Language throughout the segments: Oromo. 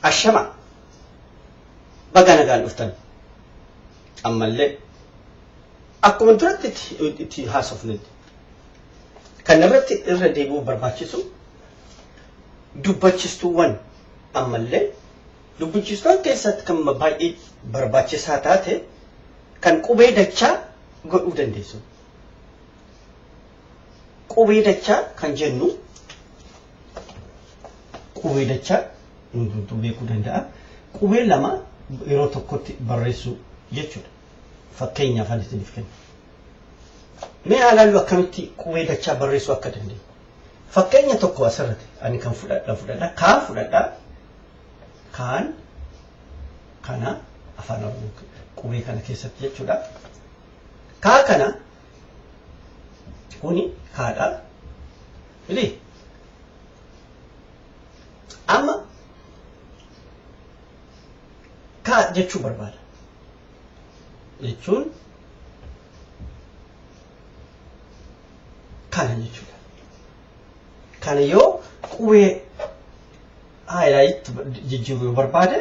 Ashama baga nagaan dhuftan. Ammallee akkuma duratti itti haasofnetti kan irratti irra deebi'uu barbaachisu dubbachistuuwwan ammallee dubbachistuuwwan keessatti kan baay'ee barbaachisaa taate kan qubee dachaa godhuu dandeessu. Qubee dachaa kan jennu qubee dachaa hundumtuu beekuu danda'a. Qubee lama yeroo tokkotti barreessuu jechuudha. Fakkeenyaaf ani isiniif kenna. Mee haa ilaallu akkamitti qubee dachaa barreessuu akka dandeenyu. Fakkeenya tokko asirratti ani kan fudhadha fudhadha kaan fudhadha kaan kana afaan Oromoo qubee kana keessatti jechuudha. Kaa kana kuni kaadha. Miti? Amma kaa jechuu barbaada. Jechuun kana jechuudha. Kana yoo qubee haayilaayit jijjiiruu yoo barbaade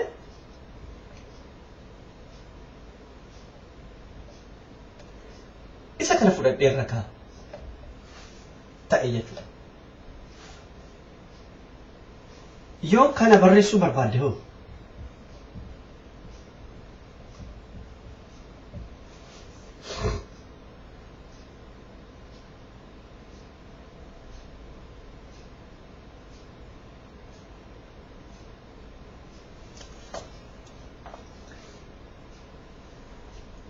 isa kana fudhadhee irra kaa ta'e jechuudha. Yoo kana barreessuu barbaadde hoo?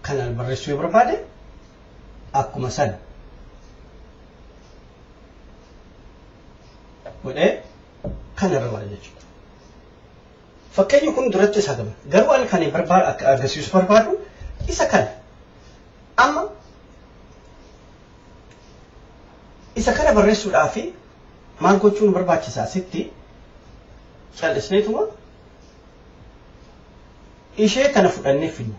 Kana barreessuu yoo barbaade akkuma sana godhee kana irra godha jechuudha. Fakkeenyi kun duratti isa gama. Garuu ani kan barbaadu akka agarsiisu barbaadu isa kana. Amma isa kana barreessuudhaaf maal gochuun barbaachisaa sitti callisneetuma ishee kana fudhannee finna.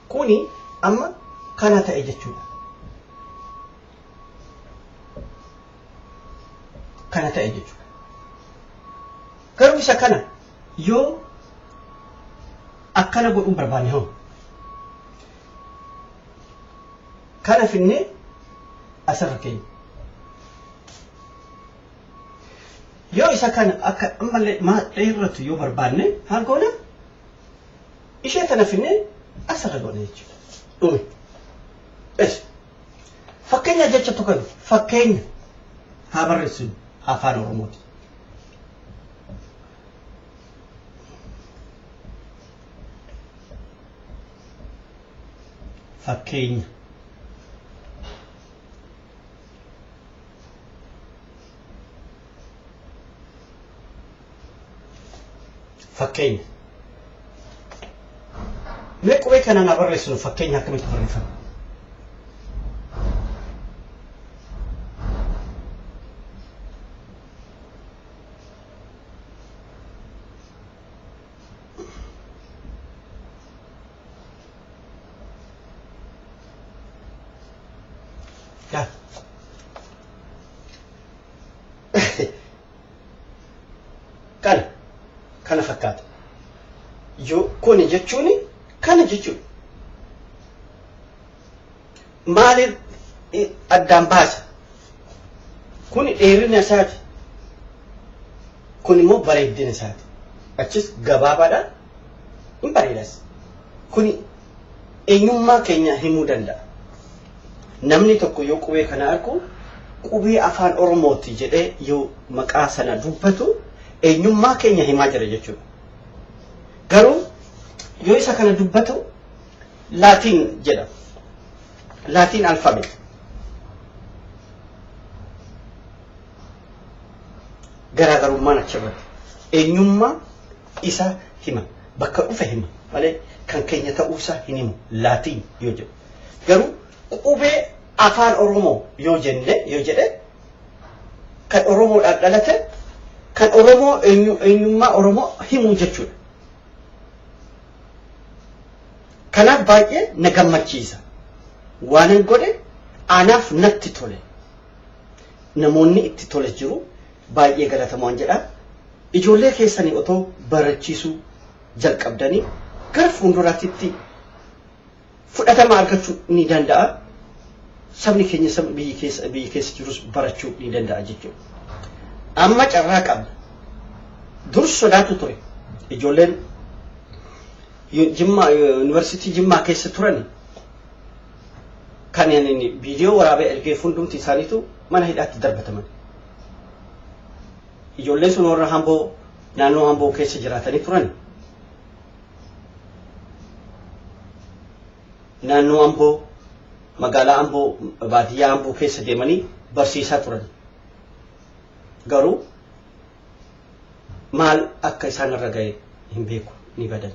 Kuni amma kana ta'e jechuudha. Kana ta'e jechuudha. Garuu isa kana yoo akkana godhuun barbaanne hoo? Kana finnee asirra keenya. Yoo isa kana akka ammallee maa dheeratu yoo barbaanne maal goona? Ishee tana finnee asirra goona jechuudha. Dhume. Ees. Fakkeenya jecha tokko fakkeenya haa barreessinu afaan Oromooti. Fakkeenya. Fakkeenya. Mee qubee kana na barreessinu fakkeenya akkamitti barreeffama? Yaa. Kana kana fakkaata. Yoo kuni jechuun kana jechuudha. Maaliif addaan baasa? Kuni dheerina isaati. Kun immoo bareeddina isaati. Achis gabaabaadha. Hin bareedas. Kuni eenyummaa keenya himuu danda'a. Namni tokko yoo qubee kana argu qubee afaan Oromooti jedhee yoo maqaa sana dubbatu eenyummaa keenya himaa jira jechuudha. Garuu yoo isa kana dubbatu Laatiin jedha. Laatiin alfabeet. Garaagarummaan achirratti. Eenyummaa isa hima. Bakka dhufe hima malee kan keenya ta'uusaa hin himu Laatiin yoo jedhu. Garuu qubee afaan Oromoo yoo jenne yoo jedhe kan Oromoodhaan dhalate kan Oromoo eenyummaa Oromoo himuu jechuudha. Kanaaf baay'ee na gammachiisa. Waanan godhe anaaf natti tole. Namoonni itti tole jiru baay'ee galatamaan jedha. Ijoollee keessanii otoo barachiisuu jalqabdanii gara fuulduraatti fudhatama argachuu ni danda'a. Sabni keenya sabni biyyi keessa jirus barachuu ni danda'a jechuudha. Amma carraa qabna. Dur sodaatu ture. Ijoolleen Jimmaa, yuunivarsiitii Jimmaa keessa turan kan inni viidiyoo waraabee ergee hundumti isaaniitu mana hidhaatti darbataman. Ijoolleen sun warra Hamboo, naannoo Hamboo keessa jiraatanii turan. Naannoo Amboo, magaalaa Amboo, baadiyyaa Amboo keessa deemanii barsiisaa turan. Garuu maal akka isaan irra ga'e hin beeku, ni badan.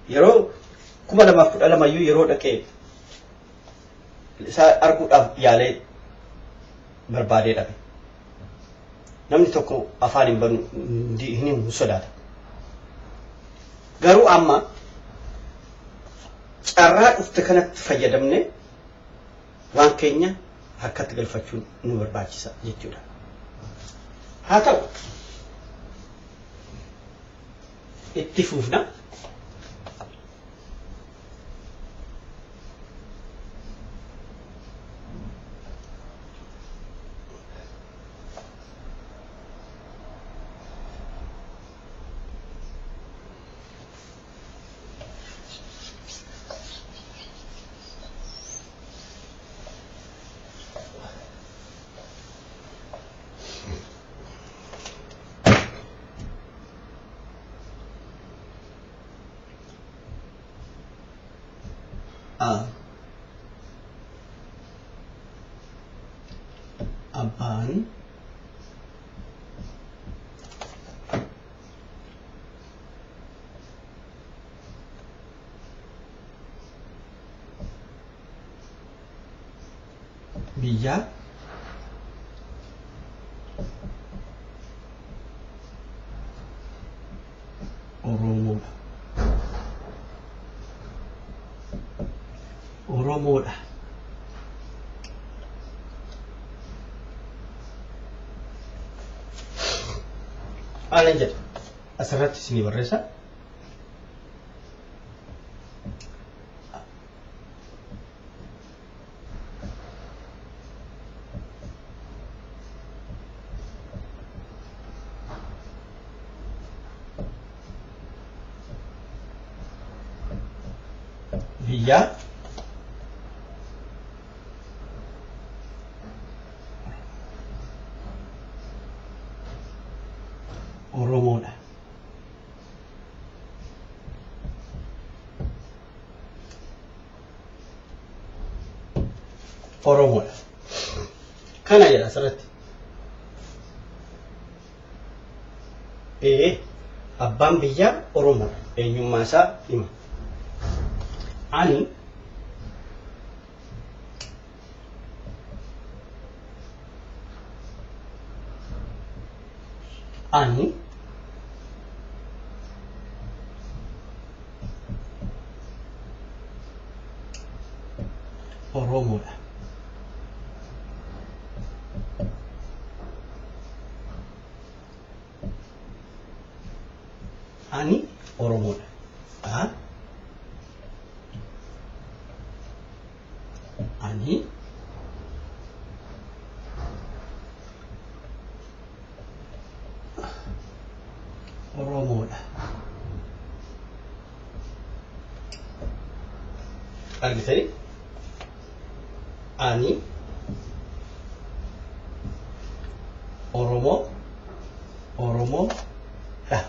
Yeroo 2012 iyyuu yeroo dhaqee isaa arguudhaaf yaalee barbaadee dhabe. Namni tokko afaan hin banu, hin himu, sodaata. Garuu amma carraa dhufte kanatti fayyadamne waan keenya harkatti galfachuun nu barbaachisa jechuudha. Haa ta'u, itti fufna. A. Abbaan biyyaa Oromoodha. Oromoodha. Maalan jedha? Asirratti isinii barreessa. Biyyaa Oromoodha. Oromoodha. Kana jedha asirratti. Ee, abbaan biyyaa Oromoodha. Eenyummaa isaa hima. Ani ani Oromoodha. Ani Oromoodha. A ani Oromoodha. Argitanii? Ani Oromoo Oromoodha.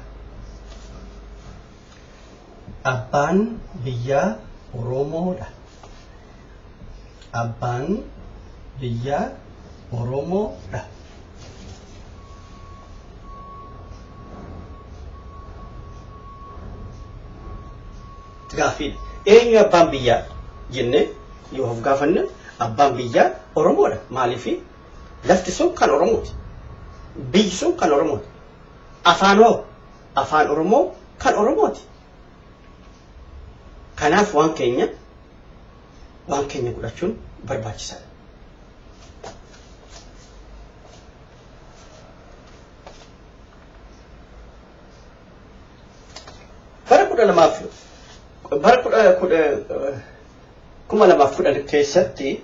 Abbaan biyyaa Oromoodha. Abbaan biyyaa Oromoodha. Gaaffiidha. Eenyu abbaan biyyaa jennee yoo of gaafanne, abbaan biyyaa Oromoodha. Maaliif? Lafti sun kan Oromooti. Biyyi sun kan Oromooti. Afaan hoo? Afaan Oromoo kan Oromooti. Kanaaf waan keenya godhachuun barbaachisaadha. Bara 2010 keessatti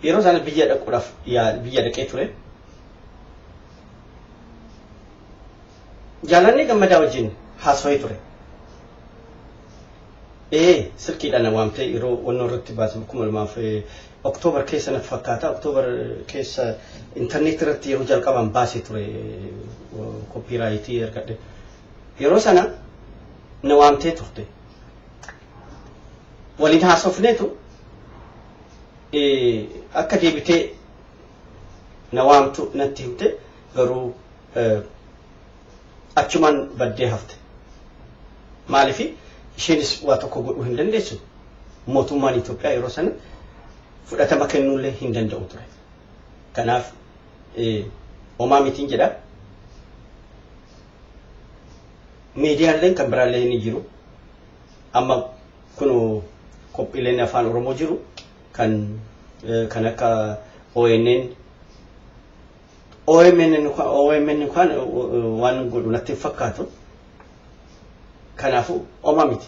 yeroo sana biyya dhaquudhaaf biyya dhaqee ture. Jaalannee Gammadaa wajjin haasawee ture. Ee, silkiidhaan na waamtee yeroo wannoo irratti baasame 2000 Oktoobar keessa natti fakkaata. Oktoobar keessa intarneetii irratti yeroo jalqaban baasee ture, copyright argadhe. Yeroo sana na waamtee turte. Waliin haasofneetu akka deebitee na waamtu natti himte, garuu achumaan baddee hafte. Maaliif? Isheenis waa tokko godhuu hin dandeessu. Mootummaan Itoophiyaa yeroo sana fudhatama kennuullee hin danda'u ture. Kanaaf homaa mitiin jedha. Miidiyaaleen kan biraallee ni jiru. Amma kun qophiileen afaan Oromoo jiru kan akka ONN, OMN kan waan godhu natti hin fakkaatu. Kanaafuu homaa miti.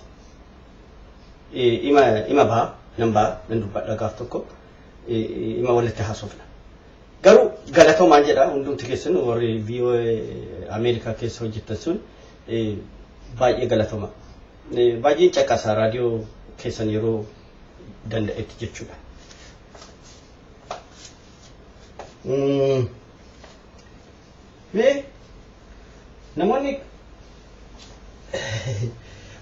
Ima baha, nan baha, nan dubbadha, gaaf tokko ima walitti haasofna. Garuu galatoomaan jedha hundumti keessan, warri VOA Ameerikaa keessa hojjetan sun baay'ee galatooma. Baay'een caqasa raadiyoo keessan yeroo danda'etti jechuudha. Mee namoonni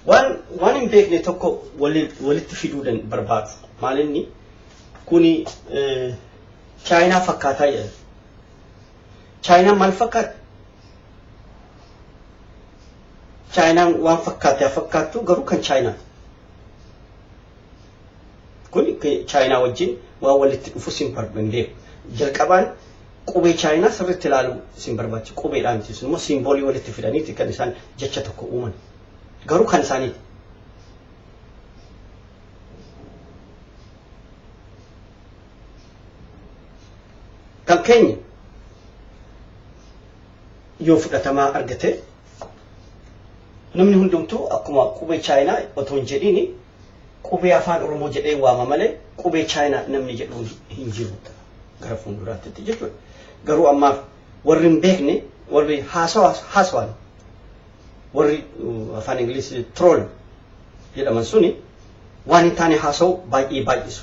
waan hin beekne tokko walitti fiduu barbaadu. Maalinni kuni Chaayinaa fakkaataa jedhan. Chaayinaan maal fakkaata? Chaayinaan waan fakkaate haa fakkaattu, garuu kan Chaayinaati. Kun Chaayinaa wajjin waan walitti dhufu sin hin beeku. Jalqabaan qubee Chaayinaa sirriitti ilaaluu sin barbaachisa. Qubeedhaan miti, sun immoo simboolii walitti fidaniiti kan isaan jecha tokko uuman. Garuu kan isaaniiti. Kan keenya yoo fudhatamaa argate, namni hundumtuu akkuma qubee Chaayinaa otoo hin jedhiin qubee afaan Oromoo jedhee waama malee qubee Chaayinaa namni jedhuun hin jiru gara fuulduraatti jechuudha. Garuu ammaaf warri hin beekne, warri haasawaan, warri afaan Ingilizii troll jedhaman suni waan hin taane haasa'u baay'ee baay'isu.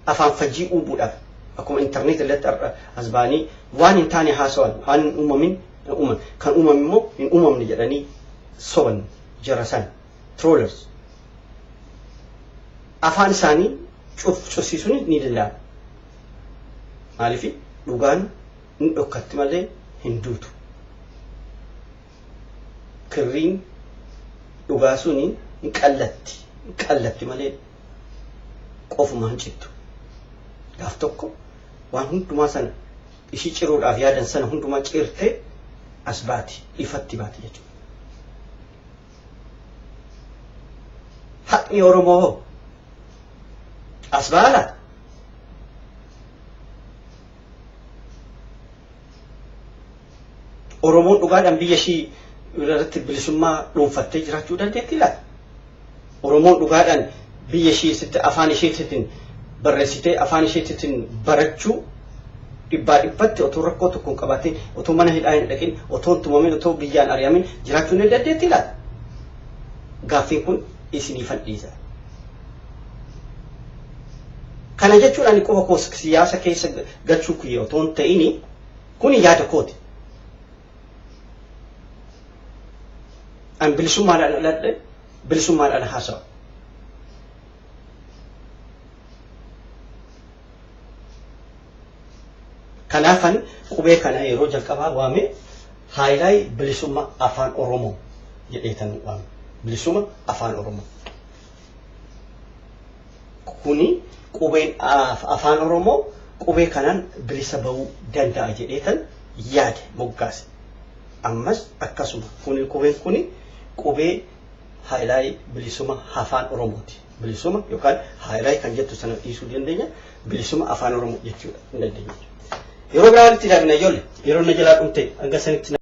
Afaan fajjii uumuudhaaf akkuma intarneet irratti har'a as ba'anii waan hin taane haasawan, waan hin uumamin uuman, kan uumame immoo hin uumamne jedhanii soban, jara san trollers afaan isaanii cufsiisuun ni danda'ama. Maaliif? Dhugaan hin dhokkatti malee hin duutu. Kirriin dhugaa suni hin qallatti, hin qallatti malee qofuma hin cittu. Gaaf tokko waan hundumaa sana ishii ciruudhaaf yaadan sana hundumaa cirtee as baati, ifatti baati jechuudha. Haqni Oromoo hoo as ba'a laata? Oromoon dhugaadhaan biyya ishii irratti bilisummaa dhuunfattee jiraachuu dandeetti laata? Oromoon dhugaadhaan biyya ishii sitti afaan isheetiin barreessitee afaan isheetiin barachuu dhibbaa dhibbatti otoo rakkoo tokko hin qabaatin, otoo mana hidhaa hin dhaqin, otoo hin tumamin, otoo biyyaan ari'amin jiraachuu ni dandeetti laata? Gaaffiin kun isiniifan dhiisa. Kana jechuun ani qofa koo siyaasa keessa galchuu kiyya otoo hin ta'ini, kuni yaada kooti. An bilisummaadhaan dhaladhe, bilisummaadhaan haasa'a. Kanaafan qubee kana yeroo jalqabaa waame Haayilaay Bilisummaa Afaan Oromoo jedheetan waame. Bilisummaa Afaan Oromoo. Kuni qubeen afaan Oromoo qubee kanaan bilisa ba'uu danda'a jedheetan yaade moggaase. Ammas akkasuma kuni qubeen kuni qubee Haayilaay Bilisummaa Afaan Oromooti. Bilisumma yookaan Haayilaay kan jettu sana dhiisuu dandeenya. Bilisummaa Afaan Oromoo jechuudha hin dandeenya. Yeroo biraa walitti ilaallina ijoollee, yeroo na jalaa dhumte hanga sanitti.